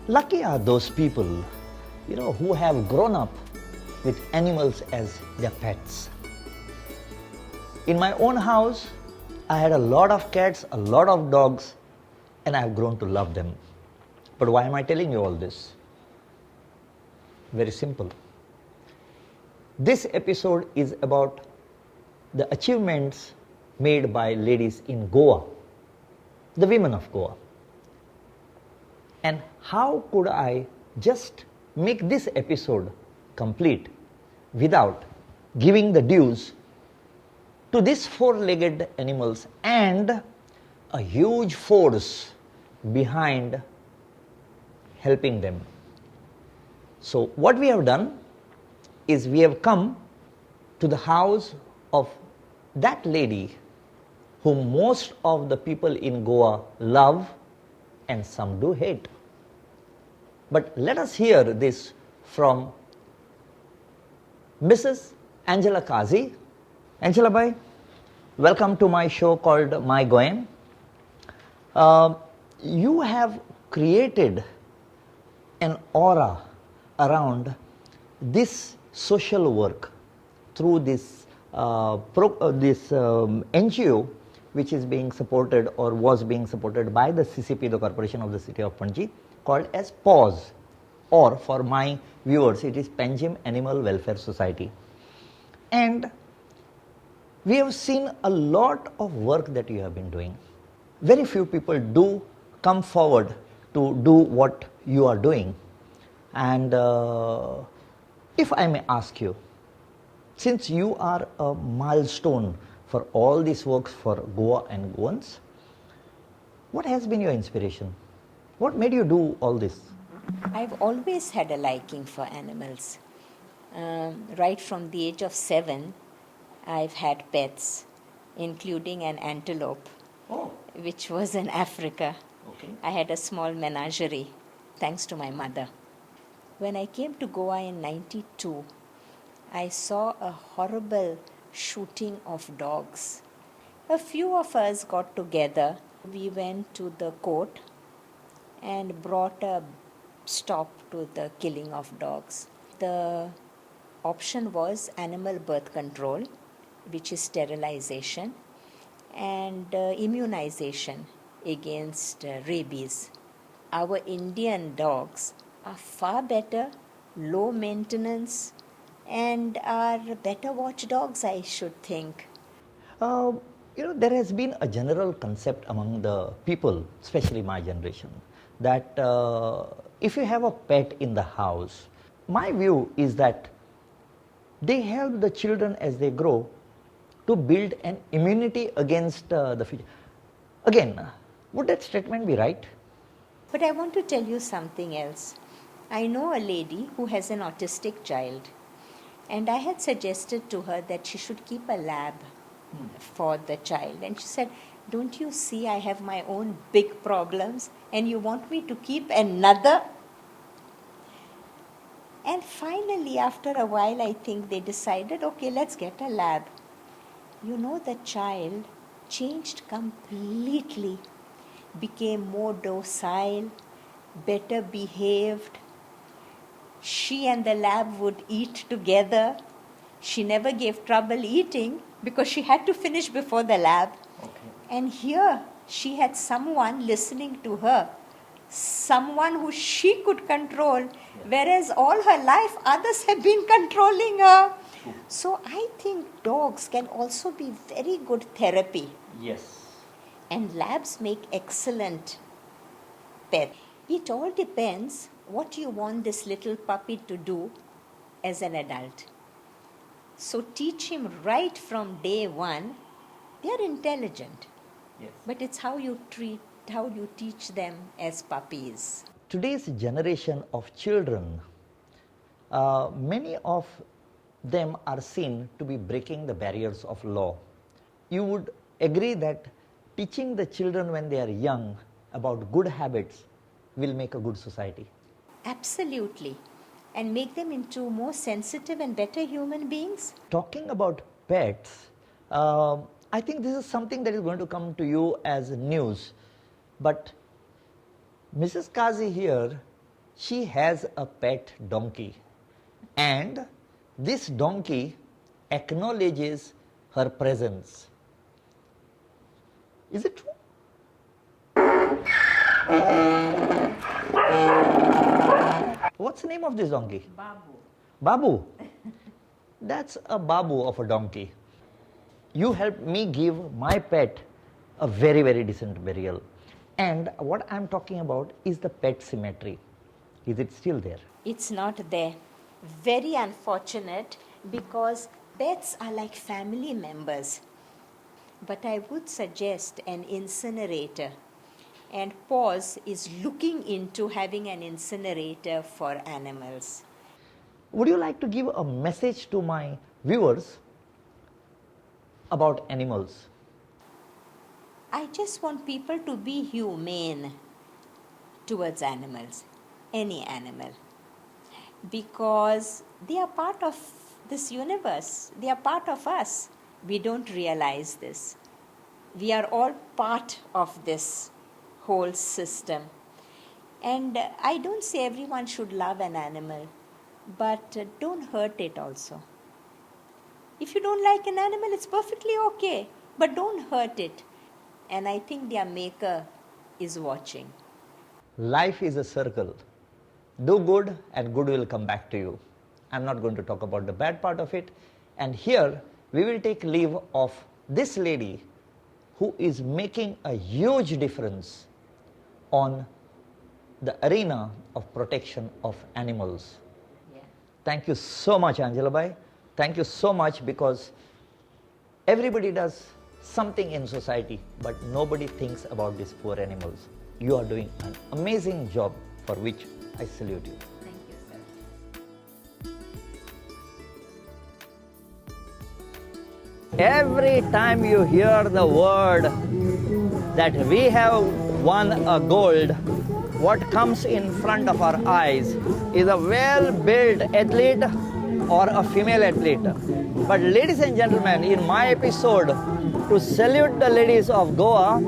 Lucky are those people, who have grown up with animals as their pets. In my own house, I had a lot of cats, a lot of dogs, and I have grown to love them. But why am I telling you all this? Very simple. This episode is about the achievements made by ladies in Goa, the women of Goa. And how could I just make this episode complete without giving the dues to these four-legged animals and a huge force behind helping them? So what we have done is we have come to the house of that lady whom most of the people in Goa love and some do hate. But let us hear this from Mrs. Angela Kazi. Angela Bhai, welcome to my show called My Goem. You have created an aura around this social work through this NGO, which is being supported or was being supported by the CCP, the Corporation of the City of Panaji, called as PAWS, or for my viewers, it is Panjim Animal Welfare Society. And we have seen a lot of work that you have been doing. Very few people do come forward to do what you are doing. And if I may ask you, since you are a milestone for all these works for Goa and Goans, what has been your inspiration? What made you do all this? I've always had a liking for animals. Right from the age of 7, I've had pets, including an antelope, which was in Africa. Okay. I had a small menagerie, thanks to my mother. When I came to Goa in 92, I saw a horrible shooting of dogs. A few of us got together. We went to the court and brought a stop to the killing of dogs. The option was animal birth control, which is sterilization, and immunization against rabies. Our Indian dogs are far better, low maintenance, and are better watchdogs, I should think. There has been a general concept among the people, especially my generation, that if you have a pet in the house, my view is that they help the children as they grow to build an immunity against the future. Again, would that statement be right? But I want to tell you something else. I know a lady who has an autistic child, and I had suggested to her that she should keep a lab for the child. And she said, don't you see I have my own big problems and you want me to keep another? And finally, after a while, I think they decided, okay, let's get a lab. The child changed completely, became more docile, better behaved. She and the lab would eat together. She never gave trouble eating because she had to finish before the lab. Okay. And here she had someone listening to her, someone who she could control, whereas all her life others have been controlling her. True. So I think dogs can also be very good therapy. Yes. And labs make excellent pets. It all depends what you want this little puppy to do as an adult. So teach him right from day one. They are intelligent. Yes. But it's how you treat, how you teach them as puppies. Today's generation of children, many of them are seen to be breaking the barriers of law. You would agree that teaching the children when they are young about good habits will make a good society. Absolutely. And make them into more sensitive and better human beings. Talking about pets, I think this is something that is going to come to you as news. But Mrs. Kazi here She has a pet donkey, and this donkey acknowledges her presence. Is it true? What's the name of this donkey? Babu. Babu. That's a babu of a donkey. You helped me give my pet a very, very decent burial. And what I'm talking about is the pet cemetery. Is it still there? It's not there. Very unfortunate, because pets are like family members. But I would suggest an incinerator. And PAWS is looking into having an incinerator for animals. Would you like to give a message to my viewers about animals? I just want people to be humane towards animals, any animal, because they are part of this universe. They are part of us. We don't realize this. We are all part of this whole system. And I don't say everyone should love an animal, but don't hurt it also. If you don't like an animal, it's perfectly okay, but don't hurt it. And I think their maker is watching. Life is a circle. Do good and good will come back to you. I'm not going to talk about the bad part of it. And here we will take leave of this lady who is making a huge difference on the arena of protection of animals. Yeah. Thank you so much, Angela Bhai. Thank you so much, because everybody does something in society, but nobody thinks about these poor animals. You are doing an amazing job, for which I salute you. Thank you, sir. Every time you hear the word that we have won a gold, what comes in front of our eyes is a well-built athlete or a female athlete. But ladies and gentlemen, in my episode, to salute the ladies of Goa,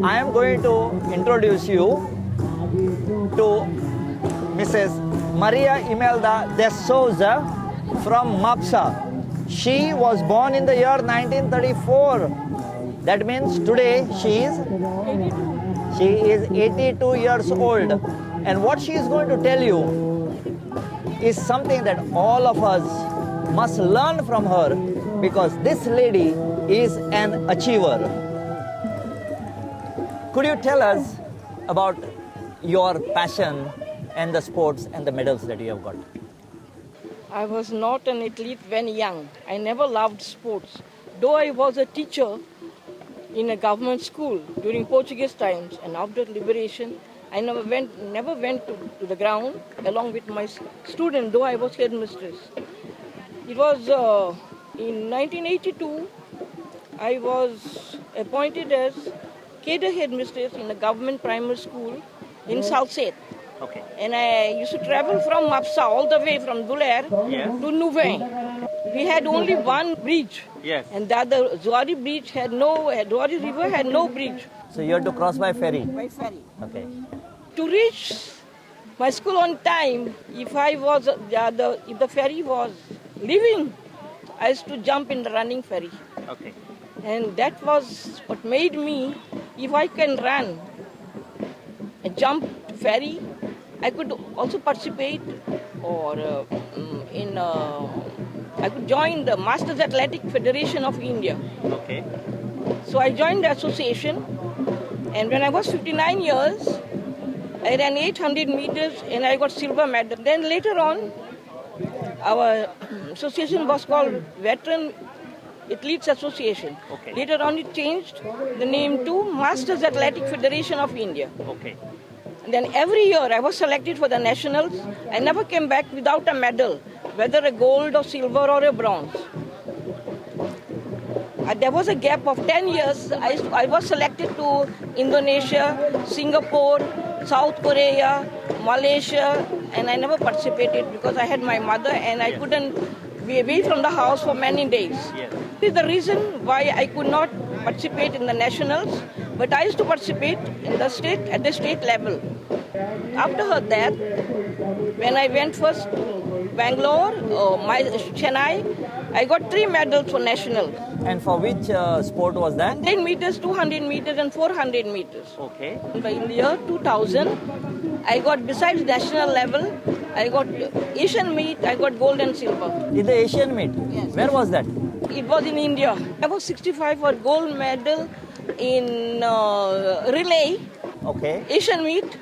I am going to introduce you to Mrs. Maria Imelda de Souza from Mapsa. She was born in the year 1934. That means today she is 82 years old. And what she is going to tell you is something that all of us must learn from her, because this lady is an achiever. Could you tell us about your passion and the sports and the medals that you have got? I was not an athlete when young. I never loved sports. Though I was a teacher in a government school during Portuguese times and after liberation, I never went to the ground along with my student, though I was headmistress. It was in 1982, I was appointed as cadre headmistress in a government primary school in Salcete. Okay. And I used to travel from Mapsa all the way from Duler to Nuvem. We had only one bridge. Yes. And that the Zuari bridge had no, Zuari River had no bridge. So you had to cross by ferry? By ferry. Okay. To reach my school on time, if the ferry was leaving, I used to jump in the running ferry. Okay. And that was what made me, if I can run, I jump to ferry, I could also participate or I could join the Masters Athletic Federation of India. Okay. So I joined the association, and when I was 59 years, I ran 800 meters and I got silver medal. Then later on, our association was called Veteran Athletes Association. Okay. Later on, it changed the name to Masters Athletic Federation of India. Okay. And then every year I was selected for the nationals. I never came back without a medal, whether a gold or silver or a bronze. There was a gap of 10 years. I was selected to Indonesia, Singapore, South Korea, Malaysia, and I never participated because I had my mother and I couldn't be away from the house for many days. Yes. This is the reason why I could not participate in the nationals. But I used to participate in the state at the state level. After her death, when I went first to Bangalore or Chennai, I got 3 medals for national. And for which sport was that? 10 meters, 200 meters and 400 meters. Okay. In the year 2000, I got, besides national level, I got Asian meet, I got gold and silver. In the Asian meet? Yes. Where was that? It was in India. I was 65 for gold medal in relay. Okay. Asian meet.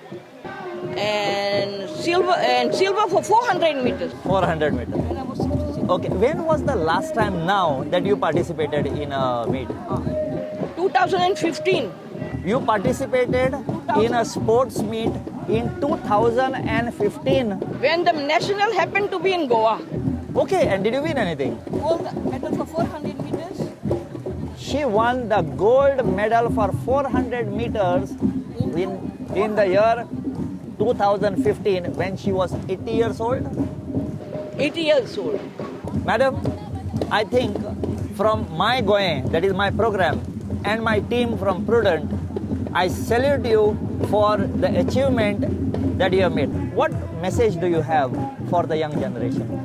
And silver for 400 meters. 400 meters. When I was 66. Okay. When was the last time now that you participated in a meet? 2015. You participated in a sports meet in 2015. When the national happened to be in Goa. Okay, and did you win anything? Gold medal for 400 meters. She won the gold medal for 400 meters in the year 2015 when she was 80 years old. 80 years old. Madam, I think from my Goem, that is my program, and my team from Prudent, I salute you for the achievement that you have made. What message do you have for the young generation?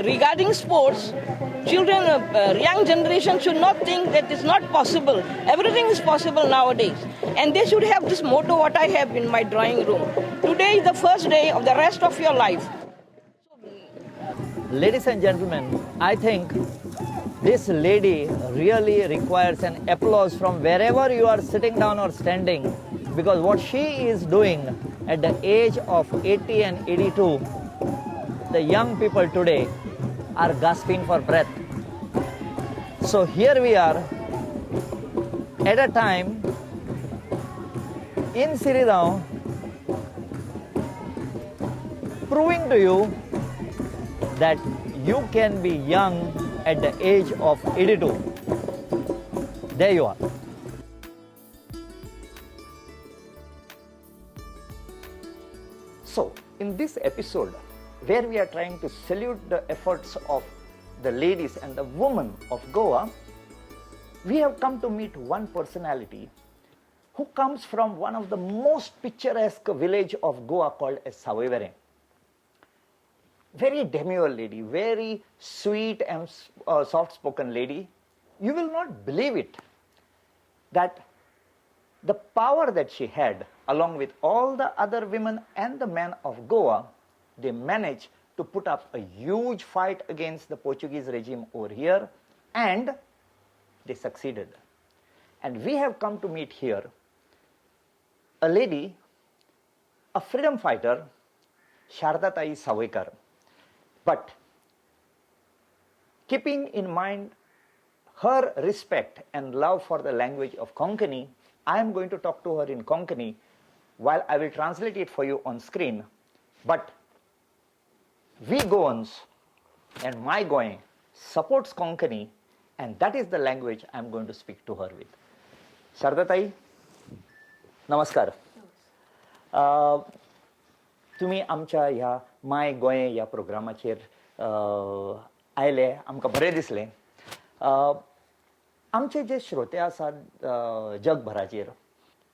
Regarding sports, children, young generation should not think that it's not possible. Everything is possible nowadays. And they should have this motto what I have in my drawing room. Today is the first day of the rest of your life. Ladies and gentlemen, I think this lady really requires an applause from wherever you are sitting down or standing, because what she is doing at the age of 80 and 82, the young people today are gasping for breath. So here we are at a time in Siridao proving to you that you can be young at the age of 82. There you are. So, in this episode, where we are trying to salute the efforts of the ladies and the women of Goa, we have come to meet one personality who comes from one of the most picturesque village of Goa called as Savoi Verem. Very demure lady, very sweet and soft-spoken lady. You will not believe it that the power that she had, along with all the other women and the men of Goa, they managed to put up a huge fight against the Portuguese regime over here, and they succeeded. And we have come to meet here a lady, a freedom fighter, Shardatai Sawaikar. But keeping in mind her respect and love for the language of Konkani, I am going to talk to her in Konkani while I will translate it for you on screen. But we Goans and my Goem supports Konkani, and that is the language I am going to speak to her with. Shardatai, नमस्कार. तुमी आमच्या ह्या माय गोंय ह्या प्रोग्रामाचेर आयले, आमकां बरें दिसलें. आमचे जे श्रोते आसात जगभराचेर,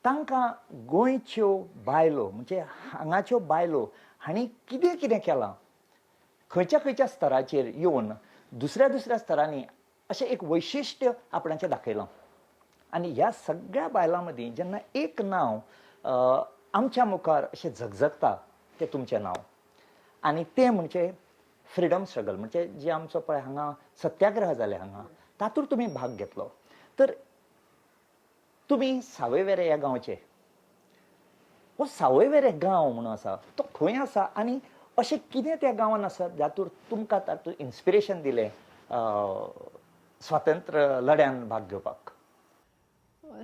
तांकां गोंयच्यो बायलो म्हणजे हांगाच्यो बायलो हांणी कितें कितें केलां, खंयच्या खंयच्या स्तराचेर येवन दुसऱ्या दुसऱ्या स्तरांनी अशें एक वैशिश्ट्य आपणाचें दाखयलां. आनी ह्या सगळ्या बायलां मदीं जेन्ना एक नांव आमच्या मुखार अशें झगझगता तें तुमचें नांव, आनी तें म्हणजे फ्रिडम स्ट्रगल, म्हणजे जे आमचो पळय हांगा सत्याग्रह जाले हांगा, तातूंत तुमी भाग घेतलो. तर तुमी सावयवेरें ह्या गांवचे, हो सावयवेरें गांव म्हणून आसा तो खंय आसा आनी अशें कितें त्या गांवान आसा जातूंत तुमकां तातूंत इन्स्पिरेशन दिलें स्वातंत्र्य लढ्यान भाग घेवपाक?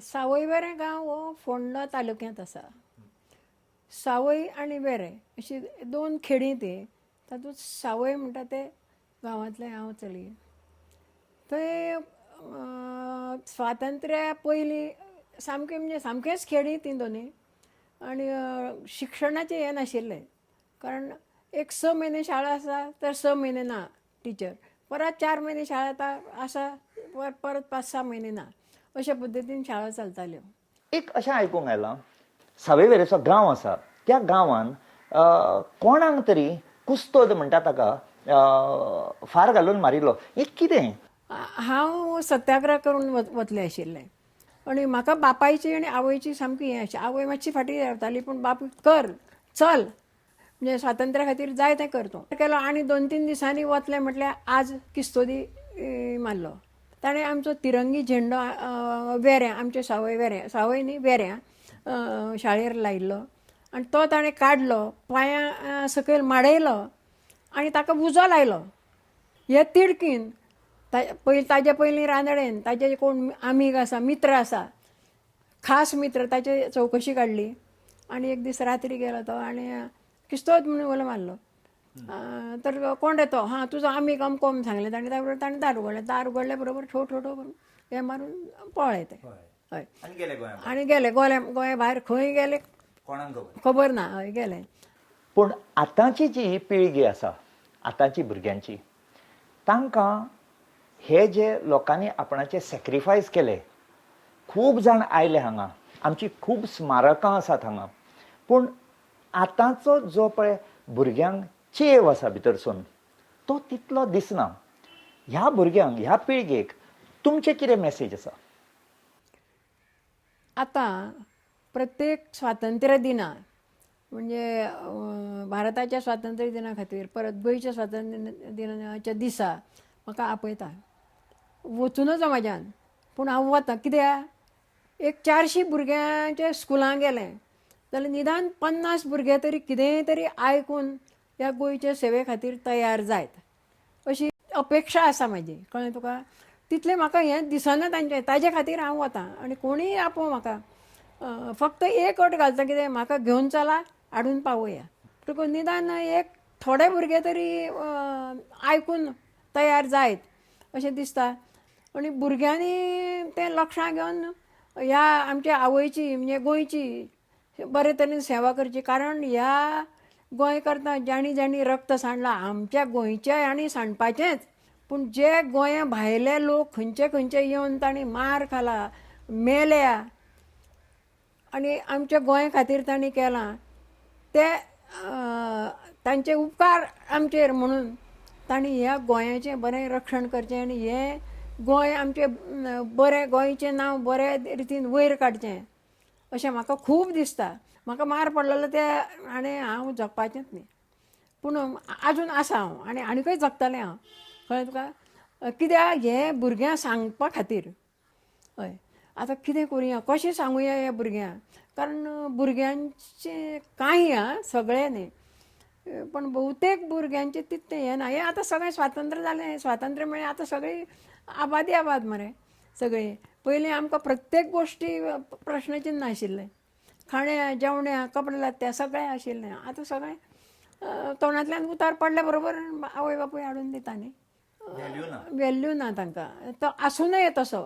सावयवेरें गांव हो फोंडा तालुक्यांत आसा. सावय आनी वेरें अशी दोन खेडीं ती, तातूंत सावय म्हणटा ते गांवांतलें हांव चली. थंय स्वातंत्र्या पयलीं सामकें म्हणजे सामकेंच खेडीं ती दोनी, आनी शिक्षणाचें हें नाशिल्लें, कारण एक 6 म्हयने शाळा आसा तर 6 म्हयने ना टिचर, परत 4 म्हयने शाळा आसा परत 5-6 म्हयने ना, अशा पद्दतीन शाळा चलताल्यो. एक अशें आयकूंक आयलां, सावयवेरेचो गांव आसा, त्या गांवान कोणाक तरी कुस्तोद म्हणटा ताका फार घालून मारिल्लो, हें कितें? हांव सत्याग्रह करून वतलें आशिल्लें आनी म्हाका बापायची आनी आवयची सामकी हें आशिल्ली. आवय मातशी फाटीं रावताली पूण बापूय कर चल, म्हणजे स्वातंत्र्या खातीर जाय तें कर तूं केलो. आनी 2-3 दिसांनी वतलें म्हटल्यार आज किस्तोदी मारलो ताणें. आमचो तिरंगी झेंडो वेऱ्यां, आमचे सावय वेऱ्यां, सावय न्ही वेऱ्यां शाळेर लायिल्लो आनी तो ताणें काडलो, पांयां सकयल माडयलो आनी ताका उजो लायलो. हे तिडकीन ताजे पयलीं रांदडेन ताजे कोण आमीग आसा, मित्र आसा, खास मित्र, ताचे चवकशी काडली आनी एक दीस रात्री गेलो तो आनी किस्तोद म्हणून उलो मारलो. तर कोण रे तो? हां तुजो आमीग अमको म्हूण सांगलें ताणें. त्या बरोबर ताणें दार उगडलें, दार उगडल्या बरोबर ठो ठो ठो करून हें मारून पळ्ळे ते. हय, आनी गेले गोंया भायर खंय गेले खबर ना, हय गेले. पूण आतांची जी पिळगी आसा, आतांची भुरग्यांची, तांकां हे जे लोकांनी आपणाचे सॅक्रिफायस केले, खूब जाण आयले हांगा, आमची खूब स्मारकां आसात हांगा, पूण आतांचो जो पळय भुरग्यांक चेव आसा भितरसून तो तितलो दिसना. ह्या भुरग्यांक, ह्या पिळगेक तुमचें कितें मॅसेज आसा? आतां प्रत्येक स्वातंत्र्य दिना म्हणजे भारताच्या स्वातंत्र्य दिना खातीर, परत गोंयच्या स्वातंत्र्य दिनाच्या दिसा म्हाका आपयता. वचूनच म्हाज्यान, पूण हांव वता. कित्याक एक 400 भुरग्यांच्या स्कुलां गेलें जाल्यार निदान 50 भुरगे तरी कितेंय तरी आयकून ह्या गोंयचे सेवे खातीर तयार जायत अशी अपेक्षा आसा म्हाजी. कळ्ळें तुका? तितलें म्हाका हें दिसना तांचें, ताजे खातीर हांव वता. आनी कोणीय आपोवं म्हाका, फक्त एक अट घालता, कितें म्हाका घेवन चला, हाडून पावया. तुका निदान एक थोडे भुरगे तरी आयकून तयार जायत अशें दिसता. आनी भुरग्यांनी तें लक्षां घेवन ह्या आमच्या आवयची म्हणजे गोंयची बरे तरेन सेवा करची. कारण ह्या गोंय करता जाणी जाणी रक्त सांडलां आमच्या गोंयच्या आनी सांडपाचेंच, पूण जे गोंया भायले लोक खंयचे खंयचे येवन तांणी मार खाला, मेल्या आनी आमच्या गोंय खातीर तांणी केलां ते तांचे उपकार आमचेर म्हणून तांणी ह्या गोंयाचें बरें रक्षण करचें आनी हें गोंय आमचें बरें, गोंयचें नांव बरे रितीन वयर काडचें अशें म्हाका खूब दिसता. म्हाका मार पडलेलो ते आनी हांव जगपाचेंच न्ही, पूण आजून आसा हांव आनी आनीकय जगतलें हांव. कळ्ळें तुका? कित्याक हें भुरग्यांक सांगपा खातीर. हय, आतां कितें करुया, कशें सांगुया ह्या भुरग्यांक, कारण भुरग्यांचें कांय आं सगळें न्ही, पण बहुतेक भुरग्यांचें तितलें हें ना. हें आतां सगळें स्वातंत्र्य जालें, स्वातंत्र्य मेळ्ळें, आतां सगळीं आबादी आबाद मरे सगळीं. पयलीं आमकां प्रत्येक गोश्टी प्रश्नचिन्न आशिल्लें, खाण्या जेवण्या कपडे लत्ते सगळें आशिल्लें. आतां सगळें तोंडांतल्यान उतार पडल्या बरोबर आवय बापूय हाडून दिता न्ही, वेल्यू ना तांकां. तो आसूं नये तसो,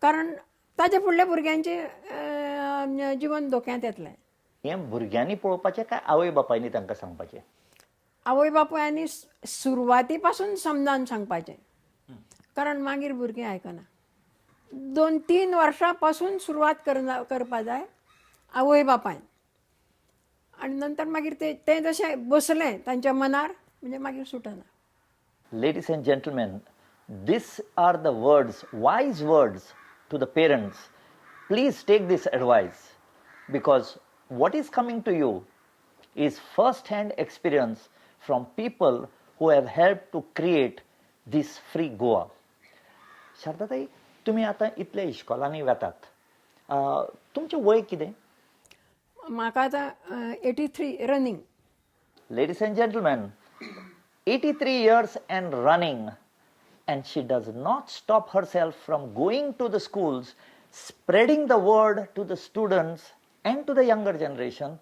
कारण ताजे फुडल्या भुरग्यांचें जिवन धोक्यांत येतलें. हें भुरग्यांनी पळोवपाचें काय आवय बापायनी तांकां सांगपाचें? आवय बापायनी सुरवाती पासून समजावन सांगपाचें, कारण मागीर भुरगीं आयकना. 2-3 वर्सां पासून सुरवात करपा जाय आवय बापायन, आनी नंतर मागीर तें जशें बसलें तांच्या मनार म्हणजे मागीर सुटना. Ladies and gentlemen, these are the words, wise words to the parents. Please take this advice, because what is coming to you is first-hand experience from people who have helped to create this free Goa. शारदाताई, तुम्ही आता इतले इश्कोलांनी वेतात, तुमचें वय कितें? म्हाका आतां 83 running. Ladies and gentlemen, 83 years and running, and she does not stop herself from going to the schools, spreading the word to the students and to the younger generation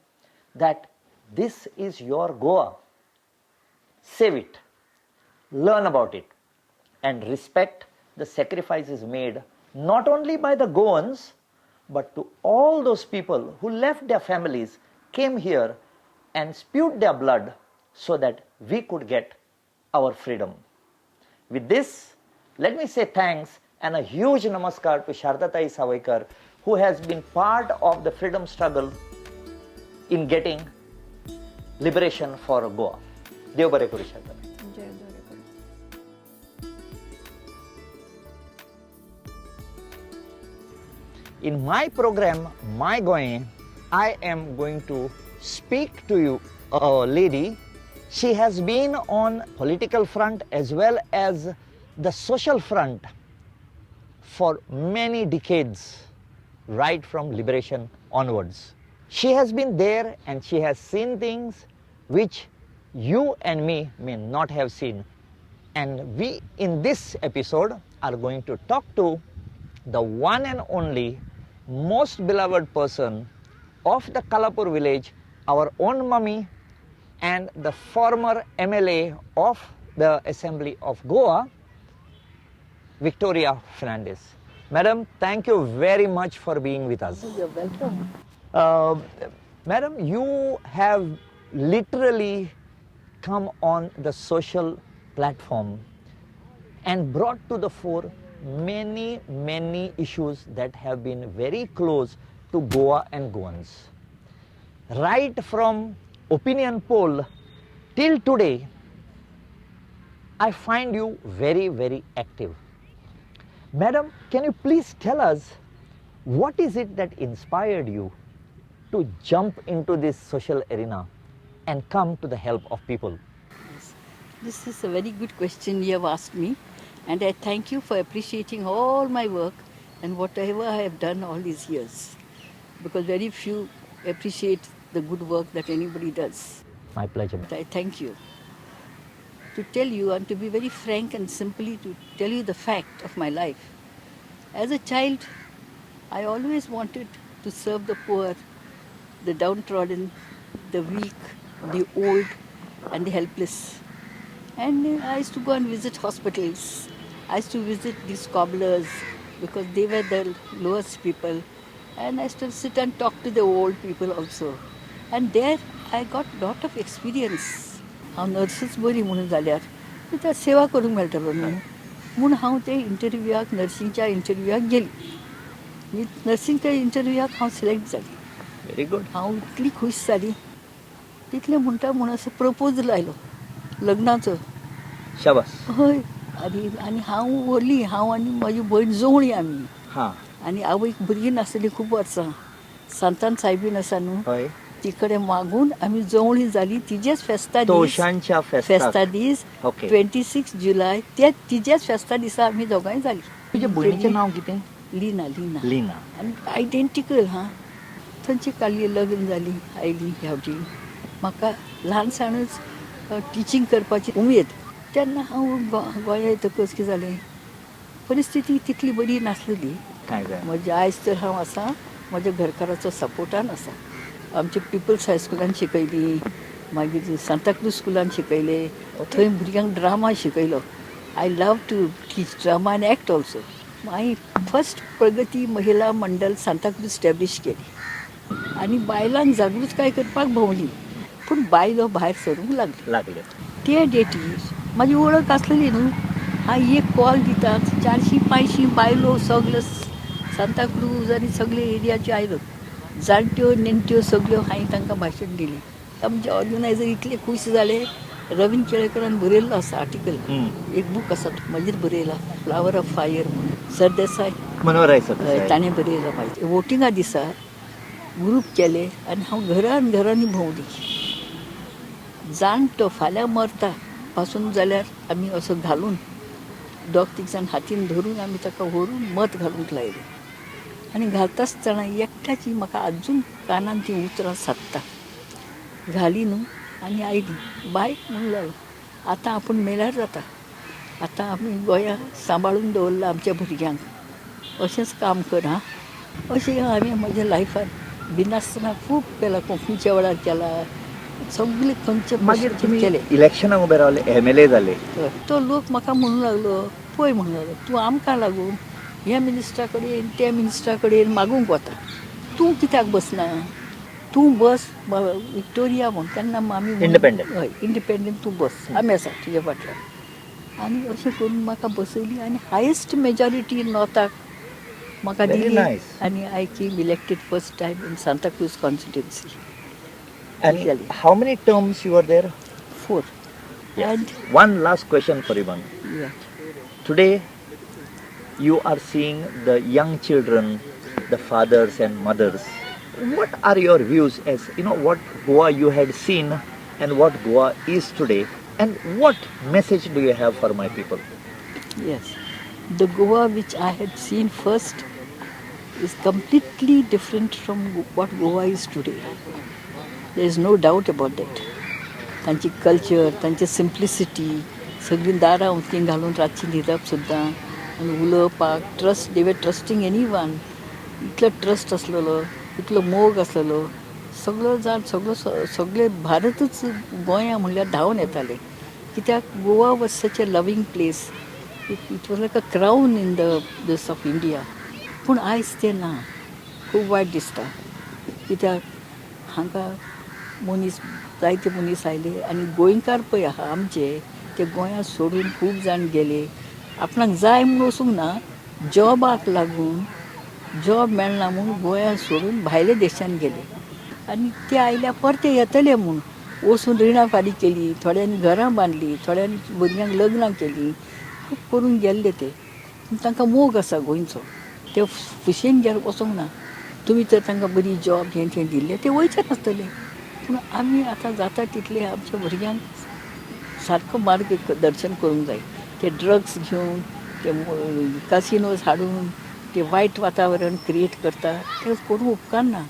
that this is your Goa. Save it, learn about it, and respect the sacrifices made not only by the Goans, but to all those people who left their families, came here and spewed their blood so that we could get our freedom. With this, let me say thanks And a huge namaskar to Shardatai Sawaikar, who has been part of the freedom struggle in getting liberation for Goa. देव बरें करूं शारदा. जय बरें करूं. In my program, My Goem, I am going to speak to you a lady. She has been on political front as well as the social front for many decades, right from liberation onwards. She has been there and she has seen things which you and me may not have seen. And we, in this episode, are going to talk to the one and only most beloved person of the Kalapur village, our own mummy, and the former MLA of the Assembly of Goa, Victoria Fernandez. Madam, thank you very much for being with us. You're welcome. Madam, you have literally come on the social platform and brought to the fore many, many issues that have been very close to Goa and Goans. Right from opinion poll till today, I find you very, very active. Madam, can you please tell us what is it that inspired you to jump into this social arena and come to the help of people? Yes. This is a very good question you have asked me, and I thank you for appreciating all my work and whatever I have done all these years, because very few appreciate the good work that anybody does. My pleasure. But I thank you. To tell you, and to be very frank and simply to tell you the fact of my life. As a child, I always wanted to serve the poor, the downtrodden, the weak, the old, and the helpless. And I used to go and visit hospitals. I used to visit these cobblers because they were the lowest people. And I used to sit and talk to the old people also. And there I got lot of experience. हांव नर्सूच बरी म्हणून जाल्यार त्या सेवा करूंक मेळटलो न्हू म्हूण हांव ते इंटरव्यूआक, नर्सिंगच्या इंटरव्यूआक गेली. नर्सिंगच्या इंटरव्यूआक हांव सिलेक्ट जाली. Very good. हांव इतली खूश जाली. तितलें म्हणटा म्हूण असो प्रपोजल आयलो लग्नाचो. शाबास. हय. आनी आनी हांव व्हडली, हांव आनी म्हजी भयण जोवळी आमी. आनी आवयक भुरगीं नासली खूब वर्सां. सांतान सायबीन आसा न्हू, हय, ती कडेन मागून आमी जोवळी जाली. तिजेच फेस्ता दीस, तोशांच्या फेस्ता दीस, 26 जुलय, त्या तिजेच फेस्ता दिसा आमी दोगांय जाली. तुज्या भयणीचें नांव कितें? लीना. लीना. लीना. आनी आयडेंटिकल. हां, थंयची काली लग्न जाली, आयली ह्या वटेन. म्हाका ल्हानसाणच टिचींग करपाची उमेद. तेन्ना हांव गोंया येतकच कितें जालें, परिस्थिती तितली बरी नासलेली. काय जाय. म्हज्या आयज तर हांव आसा म्हज्या घरकाराचो सपोर्टान आसा. आमच्या पिपल्स हायस्कुलान शिकयली, मागीर सांताक्रूज स्कुलान शिकयले, थंय भुरग्यांक ड्रामा शिकयलो. I love to teach drama and act also. मागीर फर्स्ट प्रगती महिला मंडळ सांताक्रूज स्टॅब्लिश केली आनी बायलांक जागृतकाय करपाक भोंवली. पूण बायलो भायर सरूंक लागल्यो. लागले. ते डेटीर म्हाजी वळख आसलेली न्हू, हांव एक कॉल दितात, 400-500 बायलो सगळे सांताक्रूज आनी सगळे एरियाच्यो आयल्यो. जाणट्यो नेणट्यो सगळ्यो. हांवें तांकां भाशण दिलें. आमचे ऑर्गनायझर इतले खूश जाले. रवींद्र केळेकरान बरयल्लो आसा आर्टिकल, एक बूक आसा म्हजेर बरयला, फ्लावर ऑफ फायर म्हणून. सरदेसाय मनोहर सरदेसाय ताणें बरयला. म्हाजे वोटिंगा दिसा ग्रूप केले आनी हांव घरान घरांनी भोंवली. जाणटो फाल्यां मरता पासून जाल्यार आमी असो घालून दोग तीग जाण हातीन धरून आमी ताका व्हरून मत घालूंक लायलें. आनी घालता आसतना एकट्याची म्हाका आजून कानान ती उतरां सादता. घाली न्हू आनी आयली बाय म्हणून लागलो, आतां आपूण मेल्यार जाता, आतां आमी गोंया सांबाळून दवरलां आमच्या भुरग्यांक, अशेंच काम कर. हां, अशें हांवें म्हज्या लायफान भिनासतना खूब केलां. कोंकणीच्या वेळार केला, सगळे खंयचे मागीर तुमी केले. इलेक्शनाक उबे रावले, एमएलए जाले. तो लोक म्हाका म्हणूंक लागलो, पळय म्हणूंक लागलो, तूं आमकां लागून ह्या मिनिस्टरा कडेन त्या मिनिस्टरा कडेन मागूंक वता, तूं कित्याक बसना, तूं बस विक्टोरिया म्हूण. तेन्ना आमी इंडिपेंडंट. हय, इंडिपेंडंट, तूं बस, आमी आसा तुज्या फाटल्यान. आनी अशें करून म्हाका बसयली आनी हायस्ट मेजॉरिटी नॉर्थाक म्हाका Very दिली. Nice. आनी I came elected first time in Santacruz constituency. And Really. How many terms you were there? 4. And One last question for you, ma'am. Yeah. Today, you are seeing the young children, the fathers and mothers. What are your views as, you know, what Goa you had seen and what Goa is today, and what message do you have for my people? Yes. The Goa which I had seen first is completely different from what Goa is today. There is no doubt about that. तांची culture, तांची simplicity, सगळीं दारां उदकीं घालून रातची न्हिदप सुद्दां, आनी उलोवपाक trust, they were trusting anyone. इतलो ट्रस्ट आसलेलो, इतलो मोग आसलेलो, सगळो जाण सगळो सगळे भारतूच गोंया म्हणल्यार धांवन येताले, कित्याक Goa was such a loving place. It was like a crown in the this of India. पूण आयज तें ना. खूब वायट दिसता, कित्याक हांगा मनीस जायते मनीस आयले आनी गोंयकार पळय आहा आमचे, ते गोंयांत सोडून खूब जाण गेले. आपणाक जाय म्हूण वचूंक ना, जॉबाक लागून, जॉब मेळना म्हूण गोंयांत सोडून भायल्या देशांत गेले. आनी ते आयल्या परते येतले म्हूण वचून रिणां फारीक केली, थोड्यांनी घरां बांदली, थोड्यांनी भुरग्यांक लग्नां केलीं, खूब करून गेल्ले ते. पूण तांकां मोग आसा गोंयचो, ते खुशयेन गेले वचूंक ना. तुमी तर तांकां बरी जॉब हें तें दिल्लें, ते वयचे नासतले. पूण आमी आतां जाता तितले आमच्या भुरग्यांक सारको मार्ग दर्शन करूंक जाय. ते ड्रग्स घेवन, ते कासिनोज हाडून ते वायट वातावरण क्रिएट करता, तें करूंक उपकारना.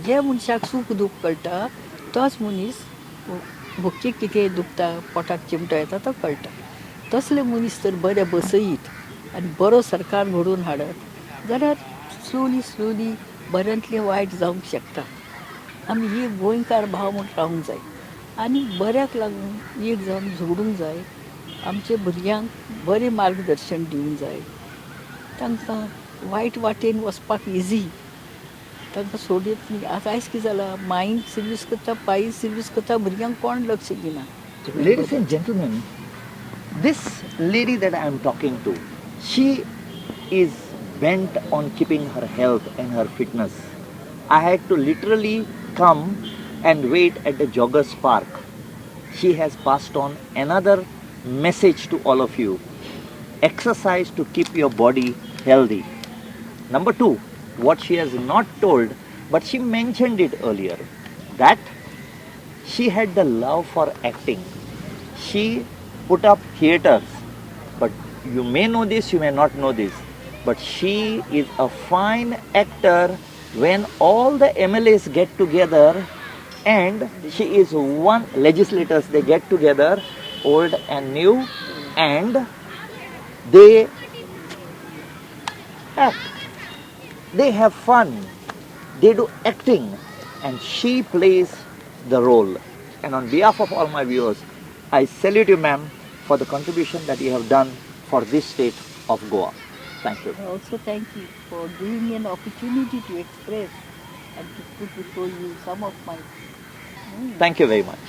जे मनशाक सूख दूख कळटा तोच मनीस भुकेक कितें दुखता, पोटाक चिमटो येता तो कळटा. तसले मनीस तर बरे बसयत आनी बरो सरकार घडोवन हाडत जाल्यार स्लोली स्लोली बऱ्यांतलें वायट जावंक शकता. आमी एक गोंयकार भाव म्हूण रावंक जाय आनी बऱ्याक लागून एक जावन झगडूंक जाय. आमच्या भुरग्यांक बरें मार्गदर्शन दिवंक जाय. तांकां वायट वाटेन वचपाक इजी, तांकां सोडीत न्ही. आतां आयज कितें जालां, मायन सर्वीस करता, पाई सर्वीस करता, भुरग्यांक कोण लक्ष दिना. Ladies and gentlemen, this lady that I am talking to, she is bent on keeping her health and her fitness. I had to literally come and wait at the Joggers Park. She has passed on another message to all of you. Exercise to keep your body healthy. Number 2, what she has not told, but she mentioned it earlier, that she had the love for acting. She put up theaters, but you may know this, you may not know this, but she is a fine actor when all the MLAs get together, and she is one legislators, they get together, old and new, and they act. They have fun, they do acting, and she plays the role. And on behalf of all my viewers, I salute you, ma'am, for the contribution that you have done for this state of Goa. Thank you. I also thank you for giving me an opportunity to express and to put before you some of my... Thank you very much.